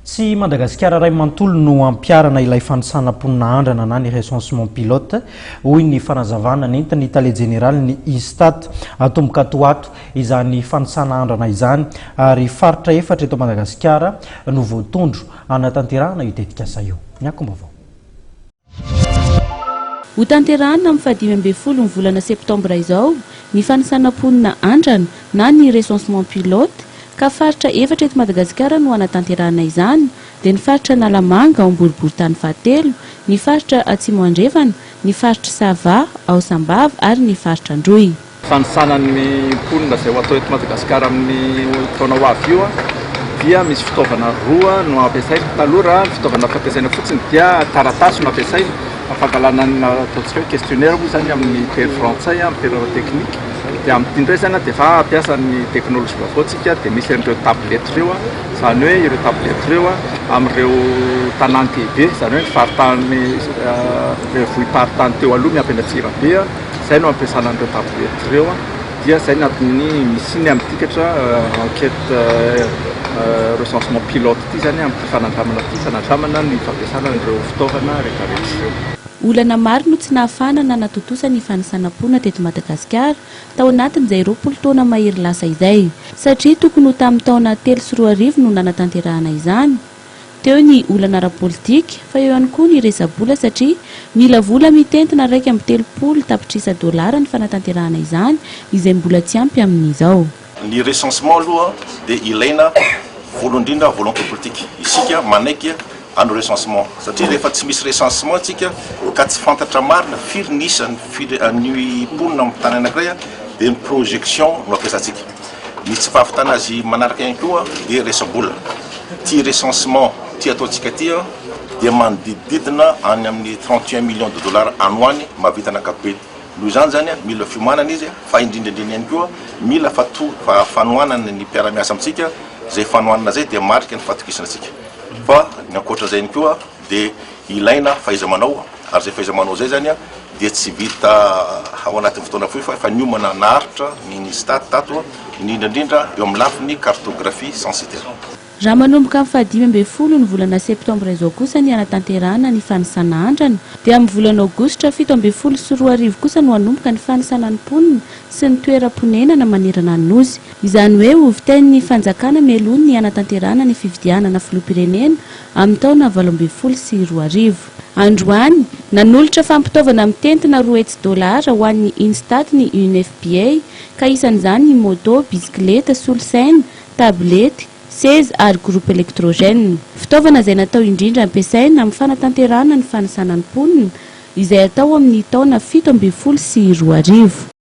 Tsy i Madagasikara iray manontolo no hampiharana ilay fanisana mponina andrana na ny recensement pilote, hoy ny fanazavana nentin'ny tale jeneralin'ny Istat. Hatomboka ato ho ato izany fanisana andrana izany ary faritra efatra eto Madagasikara no voatondro hanatanterahana io tetikasa io. Ny akom-baovao. Hotanterahina amin'ny fahadimy ambin'ny folo ny volana septambra izao ny fanisana mponina andrana na ny recensement pilote ka faritra efatra eto Madagasikara no hanatanterahana izany dia ny faritra Analamanga ao Boriborintany fahatelo, ny faritra Atsimo Andrefana, ny faritra Sava ao Sambava ary ny faritra Androy. Fanisana ny mponina izay ho atao eto Madagasikara amin'ny taona ho avy io dia misy fitaovana roa no ampiasaina. Taloha raha ny fitaovana fampiasaina fotsiny dia taratasy no ampiasaina fangalana ny ataontsika hoe questionnaire moa izany amin'ny teny frantsay, amin'ny teny teknika. Dia amin'ity indray izany dia efa hampiasa ny teknolojia vaovao tsika dia misy an'ireo tablette ireo, izany hoe ireo tablette ireo amin'ireo tanàn-dehibe, izany hoe ny faritany, ireo vohim-paritany teo aloha miampy an'Antsirabe. Izay no ampiasana an'ireo tablette ireo dia izay ny antony misiany amin'ity katra enquête recensement pilote ity izany amin'ity fanandramana ity, fanandramana ny fampiasana an'ireo fitaovana rehetra rehetra ireo. Olana maro no tsy nahafahana nanatontosa ny fanisana mponina teto Madagasikara tao anatin'izay 20 taona mahery lasa izay, satria tokony ho tamin'ny taona 2003 no nanatanterahana izany. Teo ny olana ara-politika, fa eo ihany koa ny resa-bola satria mila vola mitentina 31 tapitrisa dolara ny fanatanterahana izany, izay mbola tsy ampy amin'izao. Ny recensement aloha dia ilaina voalohany indrindra volonté politique, isika manaiky hanao recensement satria rehefa tsy misy recensement isika ka tsy fantatra marina firy ny isan'ny ny mponina amin'ny tany anankiray dia ny projection no ampiasantsika. Ny tsy fahavitana azy manaraka ihany koa dia resa-bola. Ity recensement ity ataontsika ity dia manodidididina any amin'ny 31 millions de dollars any ho any mahavita ny ankapobeny. Noho izany izany mila fiomanana izy fa indrindra indrindra ihany koa mila fanohanana ny mpiara-miasa amintsika, izay fanohanana izay dia mariky ny fahatokisana antsika. Fa ny ankoatra izay ihany koa dia ilaina fahaiza-manao ary izay fahaiza-manao izay izany dia tsy vita ao anatin'ny fotoana fohy fa efa niomana naharitra ny Nistat tato, indrindra indrindra eo amin'ny lafiny cartographie censitaire. Raha manomboka amin'ny fahadimy ambin'ny folo ny volana septambra izao kosa ny hanatanterahana ny fanisana andrana, dia amin'ny volana aogositra 2017 kosa no hanomboka ny fanisana ny mponina sy ny toeram-ponenana manerana ny Nosy. Izany hoe hovitain'ny fanjakana mialoha ny hanatanterahana ny fifidianana filoham-pirenena amin'ny taona 2018. Androany, nanolotra fampitaovana mitentina 200 dolara ho an'ny Instat ny UNFPA, ka isan'izany ny moto, bisikileta, solosaina, tablety, seza ary groupe électrogène. Fitaovana izay natao indrindra ampiasaina amin'ny fanatanterahana ny fanisana ny mponina, izay atao amin'ny taona 2017.